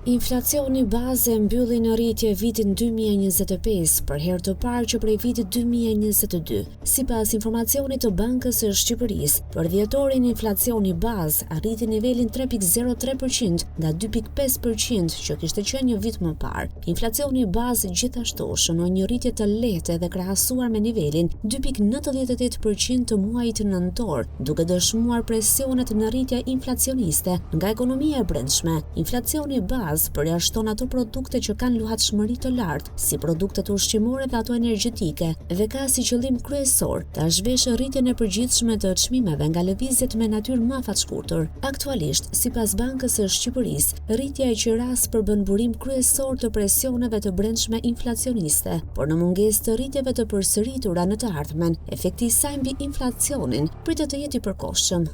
Inflacioni bazë e mbylli në rritje vitin 2025, për herë të parë që prej vitit 2022. Sipas informacionit të Bankës së Shqipërisë, për dhjetorin inflacioni bazë arriti nivelin 3.03% nga 2.5% që kishte qenë një vit më parë. Inflacioni bazë gjithashtu shënoi një rritje të lehtë edhe krahasuar me nivelin 2.98% të muajit nëntor, duke dëshmuar presionet në rritje inflacioniste nga ekonomia e brendshme. Inflacioni bazë përjashton ato produkte që kanë luhatshmëri të lartë, si produktet ushqimore dhe ato energjetike, dhe ka si qëllim kryesor ta zhveshë rritjen e përgjithshme të çmimeve nga lëvizjet me natyrë më afatshkurtër. Aktualisht, sipas Bankës së Shqipërisë, rritja e qirasë përbën burim kryesor të presioneve të brendshme inflacioniste, por në mungesë të rritjeve të përsëritura në të ardhmen, efekti i saj mbi inflacionin pritet të jetë i përkohshëm.